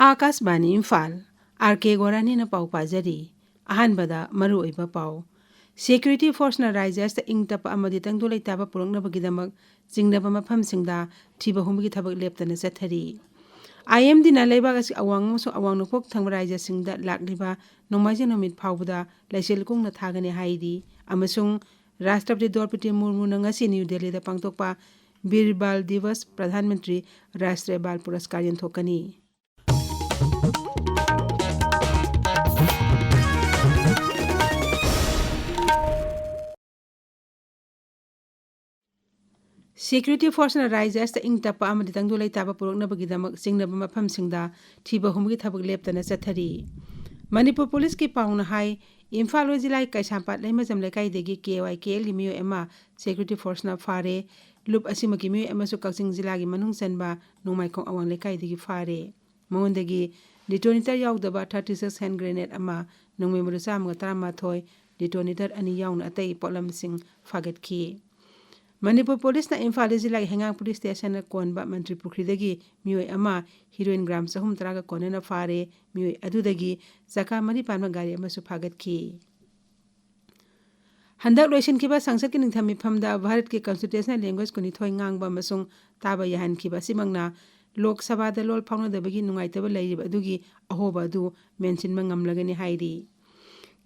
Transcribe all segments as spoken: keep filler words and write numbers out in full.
ꯑꯥꯀꯥꯁꯕꯥꯅꯤ Imphal, R ꯀꯦ ꯒꯣꯔꯥꯅꯤꯅ ꯄꯥꯎ ꯄꯥꯖꯔꯤ꯫ ꯑꯍꯥꯟꯕꯗ ꯃꯔꯨꯑꯣꯏꯕ ꯄꯥꯎ꯫ ꯁꯦꯀ꯭ꯌꯨꯔꯤꯇꯤ ꯐꯣꯔꯁꯅ ꯔꯥꯏꯖ꯭ꯌ ꯑꯁꯤꯗ ꯏꯪ ꯇꯞꯄ ꯑꯃꯗꯤ ꯇꯪꯗꯨ ꯂꯩꯇꯥꯕ ꯄꯨꯔꯛꯅꯕꯒꯤꯗꯃꯛ ꯆꯤꯡꯅꯕ ꯃꯐꯝꯁꯤꯡꯗ ꯊꯤꯕ ꯍꯨꯝꯕꯒꯤ ꯊꯕꯛ ꯂꯦꯞꯇꯅ ꯆꯠꯊꯔꯤ꯫ ꯑꯥꯏ ꯑꯦꯝ ꯗꯤꯅ ꯂꯩꯕꯥꯛ ꯑꯁꯤ ꯑꯋꯥꯡ ꯑꯃꯁꯨꯡ ꯑꯋꯥꯡ ꯅꯣꯡꯄꯣꯛ ꯊꯪꯕ ꯔꯥꯏꯖ꯭ꯌꯁꯤꯡꯗ ꯂꯥꯛꯂꯤꯕ ꯅꯣꯡꯃꯥꯏꯖꯤꯡ ꯅꯨꯃꯤꯠ ꯐꯥꯎꯕꯗ ꯂꯩꯁꯤꯜ ꯀꯨꯡꯅ ꯊꯥꯒꯅꯤ ꯍꯥꯏꯔꯤ꯫ ꯑꯃꯁꯨꯡ ꯔꯥꯁꯇ꯭ꯔꯄꯇꯤ ꯗ꯭ꯔꯧꯄꯗꯤ ꯃꯨꯔꯃꯨꯅ ꯉꯁꯤ ꯅ꯭ꯌꯨ ꯗꯦꯜꯂꯤꯗ ꯄꯥꯡꯊꯣꯛꯄ ꯕꯤꯔ ꯕꯥꯜ ꯗꯤꯋꯁ ꯄ꯭ꯔꯙꯥꯟ ꯃꯟꯇ꯭ꯔꯤ ꯔꯥꯁꯇ꯭ꯔꯤꯌ ꯕꯥꯜ ꯄꯨꯔꯁꯀꯥꯔ ꯌꯦꯟꯊꯣꯛꯀꯅꯤ꯫ ꯁꯦꯀ꯭ꯌꯨꯔꯤꯇꯤ ꯐꯣꯔꯁꯅ ꯔꯥꯏꯖ꯭ꯌ ꯑꯁꯤꯗ ꯏꯪ ꯇꯞꯄ ꯑꯃꯗꯤ ꯇꯪꯗꯨ ꯂꯩꯇꯥꯕ ꯄꯨꯔꯛꯅꯕꯒꯤꯗꯃꯛ ꯆꯤꯡꯅꯕ ꯃꯐꯝꯁꯤꯡꯗ ꯊꯤꯕ ꯍꯨꯝꯕꯒꯤ ꯊꯕꯛ ꯂꯦꯞꯇꯅ ꯆꯠꯊꯔꯤ꯫ ꯃꯅꯤꯄꯨꯔ ꯄꯨꯂꯤꯁꯀꯤ ꯄꯥꯎꯅ ꯍꯥꯏ, ꯏꯝꯐꯥꯜ ꯋꯦꯁ ꯖꯤꯂꯥꯒꯤ ꯀꯩꯁꯥꯝꯄꯥꯠ ꯂꯩꯃꯖꯝ ꯂꯩꯀꯥꯏꯗꯒꯤ ꯀꯦ ꯋꯥꯏ ꯀꯦ ꯑꯦꯜꯒꯤ ꯃꯤꯑꯣꯏ ꯑꯃ ꯁꯦꯀ꯭ꯌꯨꯔꯤꯇꯤ ꯐꯣꯔꯁꯅ ꯐꯥꯔꯦ꯫ ꯂꯨꯞ ꯑꯁꯤꯃꯛꯀꯤ ꯃꯤꯑꯣꯏ ꯑꯃꯁꯨ ꯀꯛꯆꯤꯡ ꯖꯤꯂꯥꯒꯤ ꯃꯅꯨꯡ ꯆꯟꯕ ꯅꯣꯡꯃꯥꯏꯈꯣꯡ ꯑꯋꯥꯡ ꯂꯩꯀꯥꯏꯗꯒꯤ ꯐꯥꯔꯦ꯫ ꯃꯉꯣꯟꯗꯒꯤ ꯗꯤꯇꯣꯅꯦꯇꯔ ꯌꯥꯎꯗꯕ ꯊꯥꯔꯇꯤ ꯁꯤꯛꯁ ꯍꯦꯟ ꯒ꯭ꯔꯦꯅꯦꯗ ꯑꯃ, ꯅꯣꯡꯃꯩ ꯃꯔꯨ ꯆꯥꯝꯃꯒ ꯇꯔꯥꯃꯥꯊꯣꯏ, ꯗꯤꯇꯣꯅꯦꯇꯔ ꯑꯅꯤ ꯌꯥꯎꯅ ꯑꯇꯩ ꯄꯣꯠꯂꯝꯁꯤꯡ ꯐꯥꯒꯠꯈꯤ꯫ ꯃꯅꯤꯄꯨꯔ ꯄꯨꯂꯤꯁꯅ ꯏꯝꯐꯥꯜ ꯏꯁ ꯖꯤꯂꯥꯒꯤ ꯍꯩꯉꯥꯡ ꯄꯨꯂꯤꯁ ꯁ꯭ꯇꯦꯁꯟꯅ ꯀꯣꯟꯕ ꯃꯟꯇ꯭ꯔꯤ ꯄꯨꯈ꯭ꯔꯤꯗꯒꯤ ꯃꯤꯑꯣꯏ ꯑꯃ ꯍꯤꯔꯣꯏꯟ ꯒ꯭ꯔꯥꯝ ꯆꯍꯨꯝ ꯇꯔꯥꯒ ꯀꯣꯟꯅꯅ ꯐꯥꯔꯦ꯫ ꯃꯤꯑꯣꯏ ꯑꯗꯨꯗꯒꯤ ꯆꯀꯥ ꯃꯔꯤ ꯄꯥꯟꯕ ꯒꯥꯔꯤ ꯑꯃꯁꯨ ꯐꯥꯒꯠꯈꯤ꯫ ꯍꯟꯗꯛ ꯂꯣꯏꯁꯤꯟꯈꯤꯕ ꯁꯪꯁꯠꯀꯤ ꯅꯤꯡꯊꯝ ꯃꯤꯐꯝꯗ ꯚꯥꯔꯠꯀꯤ ꯀꯟꯁꯇꯤꯇ꯭ꯌꯨꯁꯅꯦꯜ ꯂꯦꯡꯒ꯭ꯋꯦꯖ ꯀꯨꯟꯅꯤꯊꯣꯏ ꯉꯥꯡꯕ ꯑꯃꯁꯨꯡ ꯇꯥꯕ ꯌꯥꯍꯟꯈꯤꯕ ꯑꯁꯤꯃꯛꯅ ꯂꯣꯛ ꯁꯚꯥꯗ ꯂꯣꯜ ꯐꯥꯎꯅꯗꯕꯒꯤ ꯅꯨꯡꯉꯥꯏꯇꯕ ꯂꯩꯔꯤꯕ ꯑꯗꯨꯒꯤ ꯑꯍꯣꯕ ꯑꯗꯨ ꯃꯦꯟꯁꯤꯟꯕ ꯉꯝꯂꯒꯅꯤ ꯍꯥꯏꯔꯤ꯫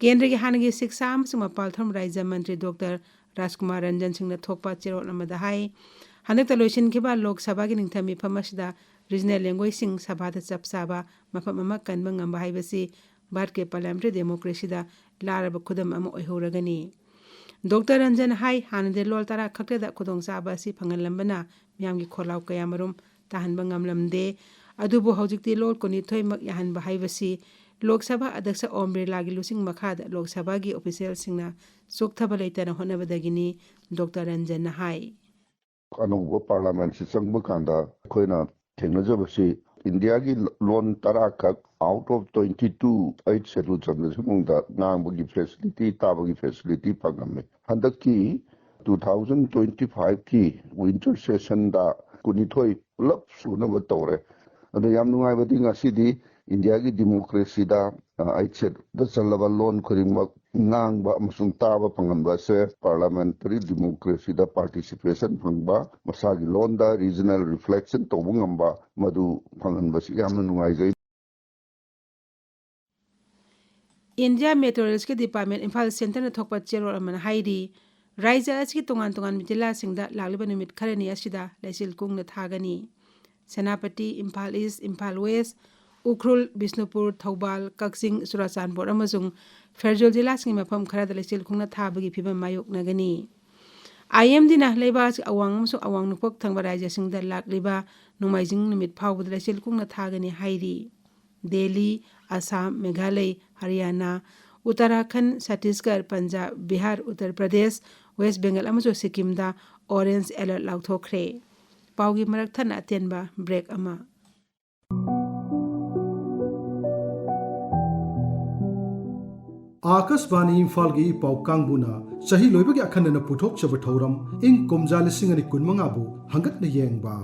ꯀꯦꯟꯗ꯭ꯔꯒꯤ ꯍꯥꯟꯅꯒꯤ ꯁꯤꯛꯁꯥ ꯑꯃꯁꯨꯡ ꯃꯄꯥꯜ ꯊꯧꯔꯝ ꯔꯥꯖ꯭ꯌ ꯃꯟꯇ꯭ꯔꯤ ꯗꯣꯛꯇꯔ ꯔꯥꯖꯀꯨꯃꯥꯔ ꯔꯟꯖꯟ ꯁꯤꯡꯅ ꯊꯣꯛꯄ ꯆꯦꯔꯣꯜ ꯑꯃꯗ ꯍꯥꯏ, ꯍꯟꯗꯛꯇ ꯂꯣꯏꯁꯤꯟꯈꯤꯕ ꯂꯣꯛ ꯁꯚꯥꯒꯤ ꯅꯤꯡꯊꯝ ꯃꯤꯐꯝ ꯑꯁꯤꯗ ꯔꯤꯖꯅꯦꯜ ꯂꯦꯡꯒ꯭ꯋꯦꯖꯁꯤꯡ ꯁꯚꯥꯗ ꯆꯞ ꯆꯥꯕ ꯃꯐꯝ ꯑꯃ ꯀꯟꯕ ꯉꯝꯕ ꯍꯥꯏꯕꯁꯤ ꯚꯥꯔꯠꯀꯤ ꯄꯥꯔꯂꯤꯌꯥꯃꯦꯟꯇꯔꯤ ꯗꯦꯃꯣꯀ꯭ꯔꯦꯁꯤꯗ ꯂꯥꯔꯕ ꯈꯨꯗꯝ ꯑꯃ ꯑꯣꯏꯍꯧꯔꯒꯅꯤ꯫ ꯗꯣꯛꯇꯔ ꯔꯟꯖꯟ ꯍꯥꯏ, ꯍꯥꯟꯅꯗꯤ ꯂꯣꯜ ꯇꯔꯥ ꯈꯛꯇꯗ ꯈꯨꯗꯣꯡꯆꯥꯕ ꯑꯁꯤ ꯐꯪꯍꯜꯂꯝꯕꯅ ꯃꯤꯌꯥꯝꯒꯤ ꯈꯣꯜꯂꯥꯎ ꯀꯌꯥꯃꯔꯨꯝ ꯇꯥꯍꯟꯕ ꯉꯝꯂꯝꯗꯦ꯫ ꯑꯗꯨꯕꯨ ꯍꯧꯖꯤꯛꯇꯤ ꯂꯣꯜ ꯀꯨꯟꯅꯤꯊꯣꯏꯃꯛ ꯌꯥꯍꯟꯕ ꯍꯥꯏꯕꯁꯤ ꯂꯣꯛ ꯁꯚꯥ ꯑꯗ꯭ꯌꯛꯁ ꯑꯣꯝ ꯕꯤꯔꯂꯥꯒꯤ ꯂꯨꯆꯤꯡ ꯃꯈꯥꯗ ꯂꯣꯛ ꯁꯚꯥꯒꯤ ꯑꯣꯐꯤꯁꯤꯌꯦꯜꯁꯤꯡꯅ ꯆꯣꯛꯊꯕ ꯂꯩꯇꯅ ꯍꯣꯠꯅꯕꯗꯒꯤꯅꯤ, ꯗꯣꯛꯇꯔ ꯔꯟꯖꯟꯅ ꯍꯥꯏ꯫ ꯑꯅꯧꯕ ꯄꯥꯔꯂꯤꯌꯥꯃꯦꯟꯠꯁꯤ ꯆꯪꯕ ꯀꯥꯟꯗ ꯑꯩꯈꯣꯏꯅ ꯊꯦꯡꯅꯖꯕꯁꯤ ꯏꯟꯗꯤꯌꯥꯒꯤ ꯂꯣꯟ ꯇꯔꯥꯈꯛ out of twenty two, eight schedule ꯆꯟꯕꯁꯤꯃꯨꯡꯗ ꯉꯥꯡꯕꯒꯤ facility, ꯇꯥꯕꯒꯤ facility ꯐꯪꯉꯝꯃꯤ꯫ ꯍꯟꯗꯛꯀꯤ two thousand twenty five ꯀꯤ winter session ꯗ ꯀꯨꯟꯅꯤꯊꯣꯏ ꯄꯨꯂꯞ ꯁꯨꯅꯕ ꯇꯧꯔꯦ꯫ ꯑꯗꯣ ꯌꯥꯝ ꯅꯨꯡꯉꯥꯏꯕꯗꯤ ꯉꯁꯤꯗꯤ ꯏꯟꯗꯤꯌꯥꯒꯤ ꯗꯤꯃꯣꯀ꯭ꯔꯦꯁꯤꯗ, ꯑ, ꯑꯩꯠ ꯁꯦꯗꯨꯜꯗ ꯆꯜꯂꯕ ꯂꯣꯟ ꯈꯨꯗꯤꯡꯃꯛ ꯉꯥꯡꯕ ꯑꯃꯁꯨꯡ ꯇꯥꯕ ꯐꯪꯍꯟꯕ ꯑꯁꯦ ꯄꯥꯔꯂꯥꯃꯦꯟꯇꯔꯤ ꯗꯤꯃꯣꯀ꯭ꯔꯦꯁꯤꯗ ꯄꯥꯔꯇꯤꯁꯤꯄꯦꯁꯟ ꯐꯪꯕ, ꯃꯁꯥꯒꯤ ꯂꯣꯟꯗ ꯔꯤꯖꯅꯦꯜ ꯔꯤꯐ꯭ꯂꯦꯛꯁꯟ ꯇꯧꯕ ꯉꯝꯕ, ꯃꯗꯨ ꯐꯪꯍꯟꯕꯁꯤ ꯌꯥꯝꯅ ꯅꯨꯡꯉꯥꯏꯖꯩ꯫ ꯏꯟꯗꯤꯌꯥ ꯃꯦꯇ꯭ꯔꯣꯂꯣꯖꯤꯀꯦꯜ ꯗꯤꯄꯥꯔꯠꯃꯦꯟ ꯏꯝꯐꯥꯜ ꯁꯦꯟꯇꯔꯅ ꯊꯣꯛꯄ ꯆꯦꯔꯣꯜ ꯑꯃꯅ ꯍꯥꯏꯔꯤ, ꯔꯥꯏꯖ꯭ꯌ ꯑꯁꯤꯒꯤ ꯇꯣꯉꯥꯟ ꯇꯣꯉꯥꯟꯕ ꯖꯤꯂꯥꯁꯤꯡꯗ ꯂꯥꯛꯂꯤꯕ ꯅꯨꯃꯤꯠ ꯈꯔꯅꯤ ꯑꯁꯤꯗ ꯂꯩꯆꯤꯜ ꯀꯨꯡꯅ ꯊꯥꯒꯅꯤ꯫ ꯁꯦꯅꯥꯄꯇꯤ, ꯏꯝꯐꯥꯜ ꯏꯁ, ꯏꯝꯐꯥꯜ ꯋꯦꯁ, ꯎꯈ꯭ꯔꯨꯜ, ꯕꯤꯁꯅꯨꯄꯨꯔ, ꯊꯧꯕꯥꯜ, ꯀꯛꯆꯤꯡ, ꯆꯨꯔꯥꯆꯥꯟꯄꯨꯔ ꯑꯃꯁꯨꯡ ꯐꯦꯔꯖꯣꯜ ꯖꯤꯂꯥꯁꯤꯡꯒꯤ ꯃꯐꯝ ꯈꯔꯗ ꯂꯩꯆꯤꯜ ꯈꯨꯡꯅ ꯊꯥꯕꯒꯤ ꯐꯤꯕꯝ ꯃꯥꯌꯣꯛꯅꯒꯅꯤ꯫ ꯑꯥꯏ ꯑꯦꯝ ꯗꯤꯅ ꯂꯩꯕꯥꯛ ꯑꯁꯤꯒꯤ ꯑꯋꯥꯡ ꯑꯃꯁꯨꯡ ꯑꯋꯥꯡ ꯅꯣꯡꯄꯣꯛ ꯊꯪꯕ ꯔꯥꯖ꯭ꯌꯁꯤꯡꯗ ꯂꯥꯛꯂꯤꯕ ꯅꯣꯡꯃꯥꯏꯖꯤꯡ ꯅꯨꯃꯤꯠ ꯐꯥꯎꯕꯗ ꯂꯩꯆꯤꯜ ꯀꯨꯡꯅ ꯊꯥꯒꯅꯤ ꯍꯥꯏꯔꯤ꯫ ꯗꯦꯜꯂꯤ, ꯑꯁꯥꯝ, ꯃꯦꯘꯥꯂꯌ, ꯍꯔꯤꯌꯥꯅꯥ, ꯎꯠꯇꯔꯥꯈꯟꯗ, ꯁꯠꯇꯤꯁꯒꯔ, ꯄꯟꯖꯥꯕ, ꯕꯤꯍꯥꯔ, ꯎꯠꯇꯔ ꯄ꯭ꯔꯗꯦꯁ, ꯋꯦꯁ ꯕꯦꯡꯒꯜ ꯑꯃꯁꯨꯡ ꯁꯤꯛꯀꯤꯝꯗ ꯑꯣꯔꯦꯟꯖ ꯑꯦꯂꯔꯠ ꯂꯥꯎꯊꯣꯛꯈ꯭ꯔꯦ꯫ ꯄꯥꯎꯒꯤ ꯃꯔꯛ ꯊꯠꯅ ꯑꯇꯦꯟꯕ ꯕ꯭ꯔꯦꯛ ꯑꯃ꯫ ꯑꯥꯀꯥꯁꯕꯥꯅꯤ ꯏꯝꯐꯥꯜꯒꯤ ꯄꯥꯎ ꯀꯥꯡꯕꯨꯅ ꯆꯍꯤ ꯂꯣꯏꯕꯒꯤ ꯑꯈꯟꯅꯅ ꯄꯨꯊꯣꯛꯆꯕ ꯊꯧꯔꯝ ꯏꯪ ꯀꯨꯝꯖꯥ ꯂꯤꯁꯤꯡ ꯑꯅꯤ ꯀꯨꯟꯃꯉꯥꯕꯨ ꯍꯪꯒꯠꯅ ꯌꯦꯡꯕ꯫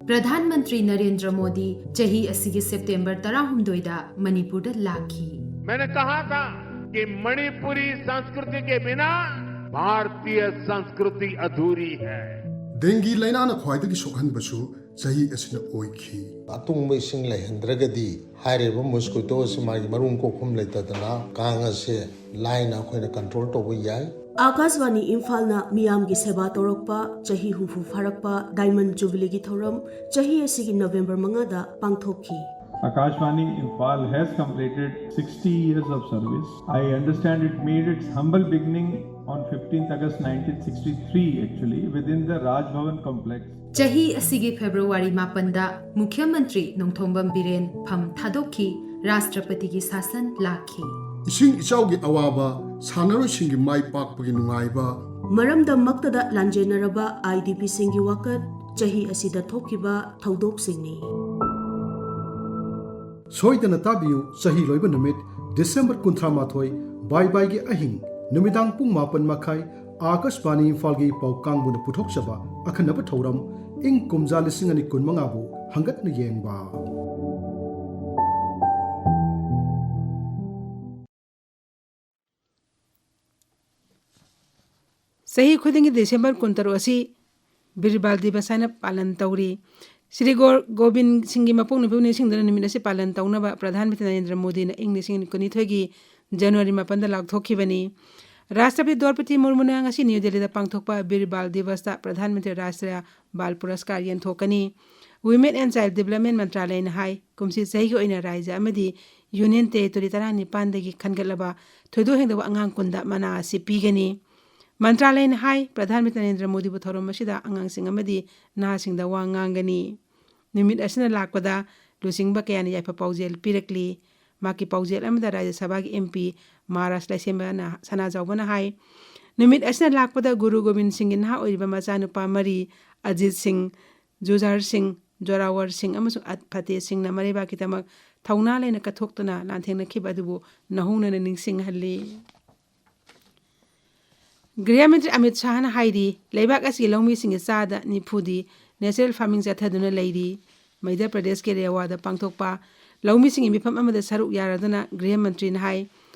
ꯄ꯭ꯔꯙꯥꯟ ꯃꯟꯇ꯭ꯔꯤ ꯅꯔꯦꯟꯗ꯭ꯔ ꯃꯣꯗꯤ ꯆꯍꯤ ꯑꯁꯤꯒꯤ ꯁꯦꯞꯇꯦꯝꯕꯔ ꯇꯔꯥꯍꯨꯝꯗꯣꯏꯗ ꯃꯅꯤꯄꯨꯔꯗ ꯂꯥꯛꯈꯤ꯫ मैंने कहा था कि मणिपुरी संस्कृति के बिना भारतीय संस्कृति अधूरी है। ꯗꯦꯡꯒꯤ ꯂꯥꯏꯅꯥꯅ ꯈ꯭ꯋꯥꯏꯗꯒꯤ ꯁꯣꯛꯍꯟꯕꯁꯨ ꯆꯍꯤ ꯑꯁꯤꯅ ꯑꯣꯏꯈꯤ꯫ ꯑꯇꯨꯡꯕ ꯏꯁꯤꯡ ꯂꯩꯍꯟꯗ꯭ꯔꯒꯗꯤ ꯍꯥꯏꯔꯤꯕ ꯃꯣꯁꯀꯤꯇꯣ ꯑꯁꯤ ꯃꯥꯒꯤ ꯃꯔꯨꯝ ꯀꯣꯛꯐꯝ ꯂꯩꯇꯗꯅ ꯀꯥꯡ ꯑꯁꯦ ꯂꯥꯏꯅ ꯑꯩꯈꯣꯏꯅ ꯀꯟꯇ꯭ꯔꯣꯜ ꯇꯧꯕ ꯌꯥꯏ꯫ ꯑꯥꯀꯥꯁꯕꯥꯅꯤ ꯏꯝꯐꯥꯜꯅ ꯃꯤꯌꯥꯝꯒꯤ ꯁꯦꯕꯥ ꯇꯧꯔꯛꯄ ꯆꯍꯤ ꯍꯨꯝꯐꯨ ꯐꯥꯔꯛꯄ ꯗꯥꯏꯃꯟ ꯖꯨꯕꯤꯂꯤꯒꯤ ꯊꯧꯔꯝ ꯆꯍꯤ ꯑꯁꯤꯒꯤ ꯅꯕꯦꯝꯕꯔ ꯃꯉꯥꯗ ꯄꯥꯡꯊꯣꯛꯈꯤ꯫ Akashvani Imphal has completed sixty years of service. I understand it made its humble beginning on fifteenth August nineteen sixty-three, actually, within the Raj Bhavan complex. ꯆꯍꯤ ꯑꯁꯤꯒꯤ ꯐꯦꯕ꯭ꯔꯨꯋꯥꯔꯤ ꯃꯥꯄꯟꯗ ꯃꯨꯈ꯭ꯌ ꯃꯟꯇ꯭ꯔꯤ ꯅꯣꯡꯊꯣꯝꯕꯝ ꯕꯤꯔꯦꯟ ꯐꯝ ꯊꯥꯗꯣꯛꯈꯤ, ꯔꯥꯁꯇ꯭ꯔꯄꯇꯤꯒꯤ ꯁꯥꯁꯟ ꯂꯥꯛꯈꯤ꯫ ꯏꯁꯤꯡ ꯏꯆꯥꯎꯒꯤ ꯑꯋꯥꯕ, ꯁꯥꯟꯅꯔꯣꯏꯁꯤꯡꯒꯤ ꯃꯥꯏ ꯄꯥꯛꯄꯒꯤ ꯅꯨꯡꯉꯥꯏꯕ, ꯃꯔꯝꯗꯝ ꯃꯛꯇꯗ ꯂꯥꯟꯖꯦꯟꯅꯔꯕ ꯑꯥꯏ ꯗꯤ ꯄꯤꯁꯤꯡꯒꯤ ꯋꯥꯀꯠ, ꯆꯍꯤ ꯑꯁꯤꯗ ꯊꯣꯛꯈꯤꯕ ꯊꯧꯗꯣꯛꯁꯤꯡꯅꯤ꯫ ꯁꯣꯏꯗꯅ ꯇꯥꯕꯤꯌꯨ, ꯆꯍꯤ ꯂꯣꯏꯕ ꯅꯨꯃꯤꯠ, ꯗꯤꯁꯦꯝꯕꯔ ꯀꯨꯟꯊ꯭ꯔꯥ ꯃꯥꯊꯣꯏ, ꯕꯥꯏ ꯕꯥꯏꯒꯤ ꯑꯍꯤꯡ, ꯅꯨꯃꯤꯗꯥꯡ ꯄꯨꯡ ꯃꯥꯄꯟ ꯃꯈꯥꯏ, ꯑꯥꯀꯥꯁꯕꯥꯅꯤ ꯏꯝꯐꯥꯜꯒꯤ ꯄꯥꯎ ꯀꯥꯡꯕꯨꯅ ꯄꯨꯊꯣꯛꯆꯕ ꯑꯈꯟꯅꯕ ꯊꯧꯔꯝ ꯏꯪ ꯀꯨꯝꯖꯥ ꯂꯤꯁꯤꯡ ꯑꯅꯤ ꯀꯨꯟꯃꯉꯥꯕꯨ ꯍꯪꯒꯠꯅ ꯌꯦꯡꯕ꯫ ꯆꯍꯤ ꯈꯨꯗꯤꯡꯒꯤ ꯗꯤꯁꯦꯝꯕꯔ ꯀꯨꯟꯇꯔꯨꯛ ꯑꯁꯤ ꯕꯤꯔ ꯕꯥꯜ ꯗꯤꯕꯁ ꯍꯥꯏꯅ ꯄꯥꯂꯟ ꯇꯧꯔꯤ꯫ ꯁ꯭ꯔꯤ ꯒꯣ-, ꯒꯣꯕꯤꯟ ꯁꯤꯡꯒꯤ ꯃꯄꯣꯛ ꯅꯨꯃꯤꯠꯄꯨ ꯅꯤꯡꯁꯤꯡꯗꯨꯅ ꯅꯨꯃꯤꯠ ꯑꯁꯤ ꯄꯥꯂꯟ ꯇꯧꯅꯕ ꯄ꯭ꯔꯙꯥꯟ ꯃꯟꯇ꯭ꯔꯤ ꯅꯔꯦꯟꯗ꯭ꯔ ꯃꯣꯗꯤꯅ ꯏꯪ ꯂꯤꯁꯤꯡ ꯑꯅꯤ ꯀꯨꯟꯅꯤꯊꯣꯏꯒꯤ ꯖꯅꯋꯥꯔꯤ ꯃꯥꯄꯟꯗ ꯂꯥꯎꯊꯣꯛꯈꯤꯕꯅꯤ꯫ ꯔꯥꯁꯇ꯭ꯔꯄꯇꯤ ꯗ꯭ꯔꯧꯄꯗꯤ ꯃꯨꯔꯃꯨꯅ ꯉꯁꯤ ꯅ꯭ꯌꯨ ꯗꯦꯜꯂꯤꯗ ꯄꯥꯡꯊꯣꯛꯄ ꯕꯤꯔ ꯕꯥꯜ ꯗꯤꯕꯁꯇ ꯄ꯭ꯔꯙꯥꯟ ꯃꯟꯇ꯭ꯔꯤ ꯔꯥꯁꯇ꯭ꯔꯤꯌꯥ ꯕꯥꯜ ꯄꯨꯔꯁꯀꯥꯔ ꯌꯦꯟꯊꯣꯛꯀꯅꯤ꯫ Women and Child Development ꯃꯟꯇ꯭ꯔꯥꯂꯌꯅ ꯍꯥꯏ, ꯀꯨꯝꯁꯤ ꯆꯍꯤꯒꯤ ꯑꯣꯏꯅ ꯔꯥꯖ꯭ꯌ ꯑꯃꯗꯤ ꯌꯨꯅꯤꯌꯟ ꯇꯦꯔꯤꯇꯣꯔꯤ ꯇꯔꯥꯅꯤꯄꯥꯟꯗꯒꯤ ꯈꯟꯒꯠꯂꯕ ꯊꯣꯏꯗꯣꯛ ꯍꯦꯟꯗꯣꯛꯄ ꯑꯉꯥꯡ ꯀꯨꯟꯗ ꯃꯅꯥ ꯑꯁꯤ ꯄꯤꯒꯅꯤ꯫ ꯃꯟꯇ꯭ꯔꯥꯂꯌꯅ ꯍꯥꯏ, ꯄ꯭ꯔꯙꯥꯟ ꯃꯟꯇ꯭ꯔꯤ ꯅꯔꯦꯟꯗ꯭ꯔ ꯃꯣꯗꯤꯕꯨ ꯊꯧꯔꯝ ꯑꯁꯤꯗ ꯑꯉꯥꯡꯁꯤꯡ ꯑꯃꯗꯤ ꯅꯍꯥꯁꯤꯡꯗ ꯋꯥ ꯉꯥꯡꯒꯅꯤ꯫ ꯅꯨꯃꯤꯠ ꯑꯁꯤꯅ ꯂꯥꯛꯄꯗ ꯂꯨꯆꯤꯡꯕ ꯀꯌꯥꯅ ꯌꯥꯏꯐ ꯄꯥꯎꯖꯦꯜ ꯄꯤꯔꯛꯂꯤ꯫ ꯃꯍꯥꯛꯀꯤ ꯄꯥꯎꯖꯦꯜ ꯑꯃꯗ ꯔꯥꯖ꯭ꯌ ꯁꯚꯥꯒꯤ MP ꯃꯍꯥꯔꯥꯖ ꯂꯩꯁꯦꯝꯕꯅ, ꯁꯅꯥꯖꯥꯎꯕꯅ ꯍꯥꯏ, ꯅꯨꯃꯤꯠ ꯑꯁꯤꯅ ꯂꯥꯛꯄꯗ ꯒꯨꯔꯨ ꯒꯣꯕꯤꯟ ꯁꯤꯡꯒꯤ ꯅꯍꯥ ꯑꯣꯏꯔꯤꯕ ꯃꯆꯥꯅꯨꯄꯥ ꯃꯔꯤ, ꯑꯖꯤꯠ ꯁꯤꯡ, ꯖꯨꯖꯥꯔ ꯁꯤꯡ, ꯖꯣꯔꯥꯋꯔ ꯁꯤꯡ ꯑꯃꯁꯨꯡ ꯑꯠ ꯐꯇꯦꯍ ꯁꯤꯡꯅ ꯃꯔꯩꯕꯥꯛꯀꯤꯗꯃꯛ ꯊꯧꯅꯥ ꯂꯩꯅ ꯀꯠꯊꯣꯛꯇꯨꯅ ꯂꯥꯟꯊꯦꯡꯅꯈꯤꯕ ꯑꯗꯨꯕꯨ ꯅꯧꯍꯧꯅꯅ ꯅꯤꯡꯁꯤꯡꯍꯜꯂꯤ꯫ ꯒ꯭ꯔꯤꯍ ꯃꯟꯇ꯭ꯔꯤ ꯑꯃꯤꯠ ꯁꯥꯍꯅ ꯍꯥꯏꯔꯤ, ꯂꯩꯕꯥꯛ ꯑꯁꯤꯒꯤ ꯂꯧꯃꯤꯁꯤꯡꯒꯤ ꯆꯥꯗ ꯅꯤꯐꯨꯗꯤ natural farming ꯆꯠꯊꯗꯨꯅ ꯂꯩꯔꯤ꯫ ꯃꯙ꯭ꯌ ꯄ꯭ꯔꯗꯦꯁꯀꯤ ꯔꯦꯋꯥꯗ ꯄꯥꯡꯊꯣꯛꯄ ꯂꯧꯃꯤꯁꯤꯡꯒꯤ ꯃꯤꯐꯝ ꯑꯃꯗ ꯁꯔꯨꯛ ꯌꯥꯔꯗꯨꯅ ꯒ꯭ꯔꯤꯍ ꯃꯟꯇ꯭ꯔꯤꯅ ꯍꯥꯏ,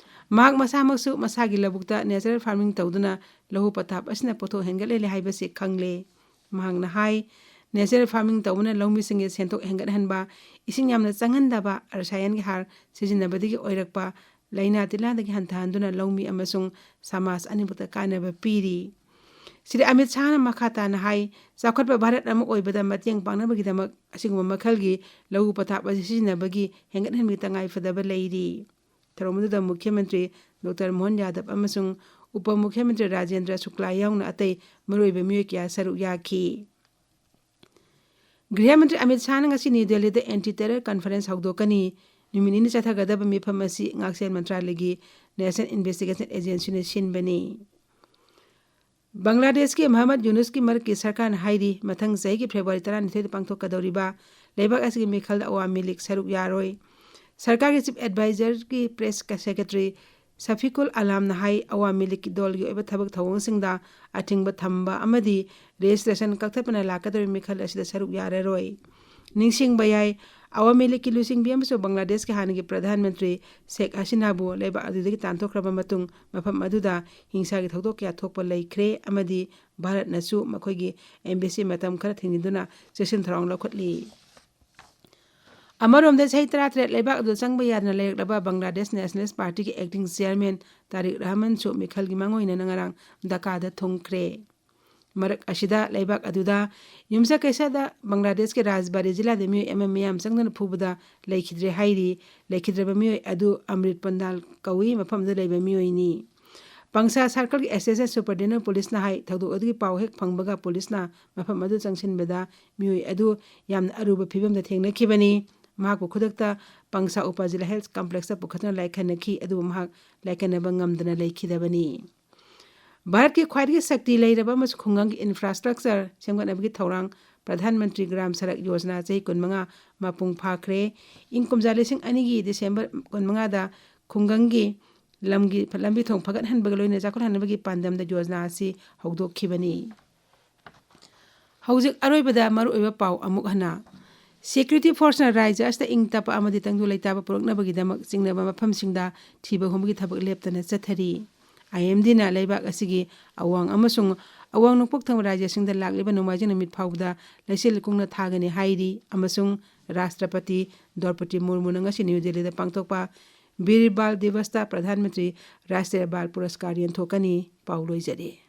ꯃꯍꯥꯛ ꯃꯁꯥꯃꯛꯁꯨ ꯃꯁꯥꯒꯤ ꯂꯧꯕꯨꯛꯇ natural farming ꯇꯧꯗꯨꯅ ꯂꯧꯎ ꯄꯊꯥꯞ ꯑꯁꯤꯅ ꯄꯣꯠꯊꯣꯛ ꯍꯦꯟꯒꯠꯍꯜꯂꯤ ꯍꯥꯏꯕꯁꯤ ꯈꯪꯂꯦ꯫ ꯃꯍꯥꯛꯅ ꯍꯥꯏ, natural farming ꯇꯧꯕꯅ ꯂꯧꯃꯤꯁꯤꯡꯒꯤ ꯁꯦꯟꯊꯣꯛ ꯍꯦꯟꯒꯠꯍꯟꯕ, ꯏꯁꯤꯡ ꯌꯥꯝꯅ ꯆꯪꯍꯟꯗꯕ, ꯔꯁꯥꯌꯟꯒꯤ ꯍꯥꯔ ꯁꯤꯖꯤꯟꯅꯕꯗꯒꯤ ꯑꯣꯏꯔꯛꯄ ꯂꯥꯏꯅꯥ ꯇꯤꯟꯅꯥꯗꯒꯤ ꯍꯟꯊꯍꯟꯗꯨꯅ ꯂꯧꯃꯤ ꯑꯃꯁꯨꯡ ꯁꯃꯥꯖ ꯑꯅꯤꯃꯛꯇ ꯀꯥꯟꯅꯕ ꯄꯤꯔꯤ꯫ ꯁ꯭ꯔꯤ ꯑꯃꯤꯠ ꯁꯥꯍꯅ ꯃꯈꯥ ꯇꯥꯅ ꯍꯥꯏ, ꯆꯥꯎꯈꯠꯄ ꯚꯥꯔꯠ ꯑꯃ ꯑꯣꯏꯕꯗ ꯃꯇꯦꯡ ꯄꯥꯡꯅꯕꯒꯤꯗꯃꯛ ꯑꯁꯤꯒꯨꯝꯕ ꯃꯈꯜꯒꯤ ꯂꯧꯎ ꯄꯊꯥꯞ ꯑꯁꯤ ꯁꯤꯖꯤꯟꯅꯕꯒꯤ ꯍꯦꯟꯒꯠꯍꯟꯕꯒꯤ ꯇꯉꯥꯏꯐꯗꯕ ꯂꯩꯔꯤ꯫ ꯊꯧꯔꯝ ꯑꯗꯨꯗ ꯃꯨꯈ꯭ꯌ ꯃꯟꯇ꯭ꯔꯤ ꯗꯣꯛꯇꯔ ꯃꯣꯍꯟ ꯌꯥꯗꯕ ꯑꯃꯁꯨꯡ ꯎꯄ ꯃꯨꯈ꯭ꯌ ꯃꯟꯇ꯭ꯔꯤ ꯔꯥꯖꯦꯟꯗ꯭ꯔ ꯁꯨꯛꯂꯥ ꯌꯥꯎꯅ ꯑꯇꯩ ꯃꯔꯨꯑꯣꯏꯕ ꯃꯤꯑꯣꯏ ꯀꯌꯥ ꯁꯔꯨꯛ ꯌꯥꯈꯤ꯫ ꯒ꯭ꯔꯤꯍ ꯃꯟꯇ꯭ꯔꯤ ꯑꯃꯤꯠ ꯁꯥꯍꯅ ꯉꯁꯤ ꯅ꯭ꯌꯨ ꯗꯦꯜꯂꯤꯗ anti terror conference ꯍꯧꯗꯣꯛꯀꯅꯤ꯫ ꯅꯨꯃꯤꯠ ꯅꯤꯅꯤ ꯆꯠꯊꯒꯗꯕ ꯃꯤꯐꯝ ꯑꯁꯤ ꯉꯥꯛꯁꯦꯜ ꯃꯟꯇ꯭ꯔꯥꯂꯌꯒꯤ National Investigation Agencyꯅ ꯁꯤꯟꯕꯅꯤ꯫ ꯕꯪꯒ꯭ꯂꯥꯗꯦꯁꯀꯤ ꯃꯍꯃꯗ ꯌꯨꯅꯨꯁꯀꯤ ꯃꯔꯛꯀꯤ ꯁꯔꯀꯥꯔꯅ ꯍꯥꯏꯔꯤ, ꯃꯊꯪ ꯆꯍꯤꯒꯤ ꯐꯦꯕ꯭ꯔꯨꯋꯥꯔꯤ ꯇꯔꯥꯅꯤꯊꯣꯏꯗ ꯄꯥꯡꯊꯣꯛꯀꯗꯧꯔꯤꯕ ꯂꯩꯕꯥꯛ ꯑꯁꯤꯒꯤ ꯃꯤꯈꯜꯗ ꯑꯋꯥꯃꯤ ꯂꯤꯒ ꯁꯔꯨꯛ ꯌꯥꯔꯣꯏ꯫ ꯁꯔꯀꯥꯔꯒꯤ chief advisorꯒꯤ press secretary ꯁꯐꯤꯀꯨꯜ ꯑꯂꯥꯝꯅ ꯍꯥꯏ, ꯑꯋꯥꯃꯤ ꯂꯤꯛꯀꯤ ꯗꯣꯜꯒꯤ ꯑꯣꯏꯕ ꯊꯕꯛ ꯊꯧꯑꯣꯡꯁꯤꯡꯗ ꯑꯊꯤꯡꯕ ꯊꯝꯕ ꯑꯃꯗꯤ ꯔꯦꯖꯤꯁꯇ꯭ꯔꯦꯁꯟ ꯀꯛꯊꯠꯄꯅ ꯂꯥꯛꯀꯗꯧꯔꯤꯕ ꯃꯤꯈꯜ ꯑꯁꯤꯗ ꯁꯔꯨꯛ ꯌꯥꯔꯔꯣꯏ꯫ ꯅꯤꯡꯁꯤꯡꯕ ꯌꯥꯏ, ꯑꯋꯥꯃꯤ ꯂꯤꯛꯀꯤ ꯂꯨꯆꯤꯡꯕꯤ ꯑꯃꯁꯨꯡ ꯕꯪꯒ꯭ꯂꯥꯗꯦꯁꯀꯤ ꯍꯥꯟꯅꯒꯤ ꯄ꯭ꯔꯙꯥꯟ ꯃꯟꯇ꯭ꯔꯤ ꯁꯦꯈ ꯍꯁꯤꯅꯥꯕꯨ ꯂꯩꯕꯥꯛ ꯑꯗꯨꯗꯒꯤ ꯇꯥꯟꯊꯣꯛꯈ꯭ꯔꯕ ꯃꯇꯨꯡ ꯃꯐꯝ ꯑꯗꯨꯗ ꯍꯤꯡꯁꯥꯒꯤ ꯊꯧꯗꯣꯛ ꯀꯌꯥ ꯊꯣꯛꯄ ꯂꯩꯈ꯭ꯔꯦ ꯑꯃꯗꯤ ꯚꯥꯔꯠꯅꯁꯨ ꯃꯈꯣꯏꯒꯤ ꯑꯦꯝꯕꯦꯁꯤ ꯃꯇꯝ ꯈꯔ ꯊꯤꯡꯖꯤꯟꯗꯨꯅ ꯆꯦꯛꯁꯤꯟ ꯊꯧꯔꯥꯡ ꯂꯧꯈꯠꯂꯤ꯫ ꯑꯃꯔꯣꯝꯗ, ꯆꯍꯤ ꯇꯔꯥꯇꯔꯦꯠ ꯂꯩꯕꯥꯛ ꯑꯗꯨ ꯆꯪꯕ ꯌꯥꯗꯅ ꯂꯩꯔꯛꯂꯕ ꯕꯪꯒ꯭ꯂꯥꯗꯦꯁ ꯅꯦꯁꯅꯦꯂꯤꯁ ꯄꯥꯔꯇꯤꯒꯤ ꯑꯦꯛꯇꯤꯡ ꯆꯤꯌꯔꯃꯦꯟ ꯇꯥꯔꯤꯛ ꯔꯍꯃꯟꯁꯨ ꯃꯤꯈꯜꯒꯤ ꯃꯥꯡꯑꯣꯏꯅꯅ ꯉꯔꯥꯡ ꯙꯀꯥꯗ ꯊꯨꯡꯈ꯭ꯔꯦ꯫ ꯃꯔꯛ ꯑꯁꯤꯗ, ꯂꯩꯕꯥꯛ ꯑꯗꯨꯗ ꯌꯨꯝꯁꯀꯩꯁꯗ ꯕꯪꯒ꯭ꯂꯥꯗꯦꯁꯀꯤ ꯔꯥꯖꯕꯥꯔꯤ ꯖꯤꯂꯥꯗ ꯃꯤꯑꯣꯏ ꯑꯃ ꯃꯤꯌꯥꯝ ꯆꯪꯗꯨꯅ ꯐꯨꯕꯗ ꯂꯩꯈꯤꯗ꯭ꯔꯦ ꯍꯥꯏꯔꯤ꯫ ꯂꯩꯈꯤꯗ꯭ꯔꯕ ꯃꯤꯑꯣꯏ ꯑꯗꯨ ꯑꯃ꯭ꯔꯤꯠ ꯄꯟꯗꯥꯜ ꯀꯧꯏ, ꯃꯐꯝꯗꯨꯗ ꯂꯩꯕ ꯃꯤꯑꯣꯏꯅꯤ꯫ ꯄꯪꯁꯥ ꯁꯥꯔꯀꯜꯒꯤ ꯑꯦꯁꯤꯁꯇꯦꯟ ꯁꯨꯄꯔꯗꯦꯟꯇ ꯄꯨꯂꯤꯁꯅ ꯍꯥꯏ, ꯊꯧꯗꯣꯛ ꯑꯗꯨꯒꯤ ꯄꯥꯎ ꯍꯦꯛ ꯐꯪꯕꯒ ꯄꯨꯂꯤꯁꯅ ꯃꯐꯝ ꯑꯗꯨ ꯆꯪꯁꯤꯟꯕꯗ ꯃꯤꯑꯣꯏ ꯑꯗꯨ ꯌꯥꯝꯅ ꯑꯔꯨꯕ ꯐꯤꯕꯝꯗ ꯊꯦꯡꯅꯈꯤꯕꯅꯤ꯫ ꯃꯍꯥꯛꯄꯨ ꯈꯨꯗꯛꯇ ꯄꯪꯁꯥ ꯎꯄꯥꯖꯤꯂꯥ ꯍꯦꯜꯊ ꯀꯝꯄ꯭ꯂꯦꯛꯁꯇ ꯄꯨꯈꯠꯇꯨꯅ ꯂꯥꯏꯈꯠꯅꯈꯤ, ꯑꯗꯨꯕꯨ ꯃꯍꯥꯛ ꯂꯥꯏꯈꯠꯅꯕ ꯉꯝꯗꯅ ꯂꯩꯈꯤꯗꯕꯅꯤ꯫ ꯚꯥꯔꯠꯀꯤ ꯈ꯭ꯋꯥꯏꯗꯒꯤ ꯁꯛꯇꯤ ꯂꯩꯔꯕ ꯑꯃꯁꯨꯡ ꯈꯨꯡꯒꯪꯒꯤ ꯏꯟꯐ꯭ꯔꯥꯁ꯭ꯇ꯭ꯔꯛꯆꯔ ꯁꯦꯝꯒꯠꯅꯕꯒꯤ ꯊꯧꯔꯥꯡ ꯄ꯭ꯔꯙꯥꯟ ꯃꯟꯇ꯭ꯔꯤ ꯒ꯭ꯔꯥꯝ ꯁꯔꯛ ꯌꯣꯖꯅꯥ ꯆꯍꯤ ꯀꯨꯟꯃꯉꯥ ꯃꯄꯨꯡ ꯐꯥꯈ꯭ꯔꯦ꯫ ꯏꯪ ꯀꯨꯝꯖꯥ ꯂꯤꯁꯤꯡ ꯑꯅꯤꯒꯤ ꯗꯤꯁꯦꯝꯕꯔ ꯀꯨꯟꯃꯉꯥꯗ ꯈꯨꯡꯒꯪꯒꯤ ꯂꯝꯒꯤ ꯂꯝꯕꯤ ꯊꯣꯡ ꯐꯒꯠꯍꯟꯕꯒ ꯂꯣꯏꯅꯅ ꯆꯥꯎꯈꯠꯍꯟꯅꯕꯒꯤ ꯄꯥꯟꯗꯝꯗ ꯌꯣꯖꯅꯥ ꯑꯁꯤ ꯍꯧꯗꯣꯛꯈꯤꯕꯅꯤ꯫ ꯍꯧꯖꯤꯛ ꯑꯔꯣꯏꯕꯗ ꯃꯔꯨꯑꯣꯏꯕ ꯄꯥꯎ ꯑꯃꯨꯛ ꯍꯟꯅ꯫ ꯁꯦꯀ꯭ꯌꯨꯔꯤꯇꯤ ꯐꯣꯔꯁꯅ ꯔꯥꯖ꯭ꯌ ꯑꯁꯤꯗ ꯏꯪ ꯇꯞꯄ ꯑꯃꯗꯤ ꯇꯪꯗꯨ ꯂꯩꯇꯥꯕ ꯄꯨꯔꯛꯅꯕꯒꯤꯗꯃꯛ ꯆꯤꯡꯅꯕ ꯃꯐꯝꯁꯤꯡꯗ ꯊꯤꯕ ꯍꯨꯝꯕꯒꯤ ꯊꯕꯛ ꯂꯦꯞꯇꯅ ꯆꯠꯊꯔꯤ꯫ ꯑꯥꯏ ꯑꯦꯝ ꯗꯤꯅ ꯂꯩꯕꯥꯛ ꯑꯁꯤꯒꯤ ꯑꯋꯥꯡ ꯑꯃꯁꯨꯡ ꯑꯋꯥꯡ ꯅꯣꯡꯄꯣꯛ ꯊꯪꯕ ꯔꯥꯖ꯭ꯌꯁꯤꯡꯗ ꯂꯥꯛꯂꯤꯕ ꯅꯣꯡꯃꯥꯏꯖꯤꯡ ꯅꯨꯃꯤꯠ ꯐꯥꯎꯕꯗ ꯂꯩꯆꯤꯜ ꯀꯨꯡꯅ ꯊꯥꯒꯅꯤ ꯍꯥꯏꯔꯤ ꯑꯃꯁꯨꯡ ꯔꯥꯁꯇ꯭ꯔꯄꯇꯤ ꯗ꯭ꯔꯧꯄꯗꯤ ꯃꯨꯔꯃꯨꯅ ꯉꯁꯤ ꯅ꯭ꯌꯨ ꯗꯤꯜꯂꯤꯗ ꯄꯥꯡꯊꯣꯛꯄ ꯕꯤꯔ ꯕꯥꯜ ꯗꯤꯕꯁꯇ ꯄ꯭ꯔꯙꯥꯟ ꯃꯟꯇ꯭ꯔꯤ ꯔꯥꯁꯇ꯭ꯔꯤꯌ ꯕꯥꯜ ꯄꯨꯔꯁꯀꯥꯔ ꯌꯦꯟꯊꯣꯛꯀꯅꯤ꯫ ꯄꯥꯎ ꯂꯣꯏꯖꯔꯦ꯫